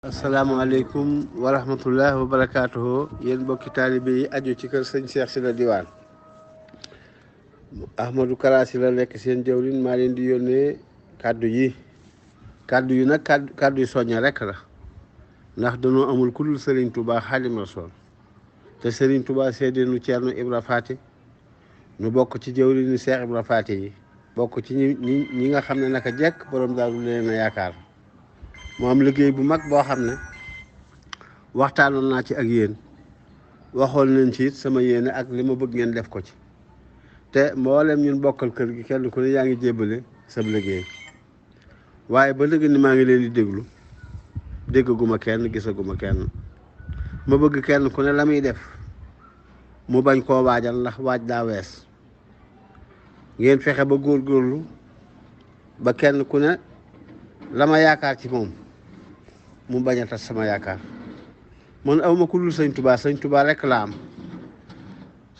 asalaamaaleykum wa rahmatullah wa barakaatuhu yéen mbokki taalibe yi aju ci kër sëñ Cheikh Sylla Diwane Ahmadou Kara Sylla nekk seen jawrin maa leen di yónnee kàddu yi nag kàddu yu soñña rek la ndax dañoo amul ku dul Serigne Touba Xaadimu Rasuul te Serigne Touba seede nu Ceerno Ibra Faati nu bokk ci jawrini Cheikh Ibra Faati yi bokk ci ñi nga xam ne naka jekk borom daaru leen a yaakaar mu am liggéey bu mag boo xam ne waxtaanoon naa ci ak yéen waxoon nañ ci it sama yéene ak li ma bëgg ngeen def ko ci te mboolem ñun bokkal kër gi kenn ku ne yaa ngi jébbale sab liggéey waaye ba léegi ni maa ngi leen di déglu déggaguma kenn gisaguma kenn ma bëgg kenn ku ne la muy def mu bañ koo waajal ndax waaj daa wees ngeen fexe ba góorgóorlu ba kenn ku ne la ma yaakaar ci moom mu bañ a tas sama yaakaar man awma ku dul sëñ Touba rek la am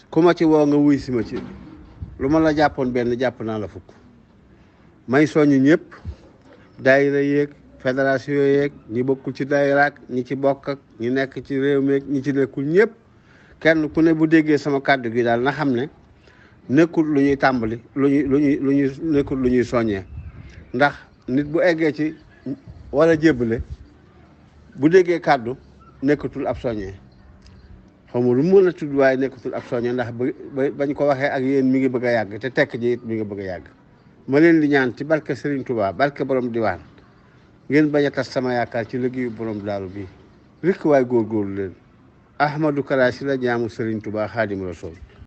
ku ma ci woo nga wuy si ma ci lu ma la jàppoon benn jàpp naa la fukk may soññ ñëpp daayira yeeg fédération yeeg ñi bokkul ci daayira ak ñi ci bokk ak ñi nekk ci réew mi ñi ci nekkul ñëpp kenn ku ne bu déggee sama kàddu gi daal na xam ne nekkul lu ñuy tàmbali nekkul lu ñuy soññee ndax nit bu eggee ci wala jébbale bu déggee kàddu nekkatul ab soññee xaw ma lu mën a tudd waaye nekkatul ab soññee ndax bañ ko waxee ak yéen mi ngi bëgg a yàgg te tekk ji it mi ngi bëgg a yàgg ma leen di ñaan ci barke Serigne Touba barke borom diwaan ngeen bañ a tas sama yaakaar ci liggéeyu borom daaru bi rikk waay góorgóorlu leen Ahmadou Kara Sylla jaamu Serigne Touba Xaadimu Rasuul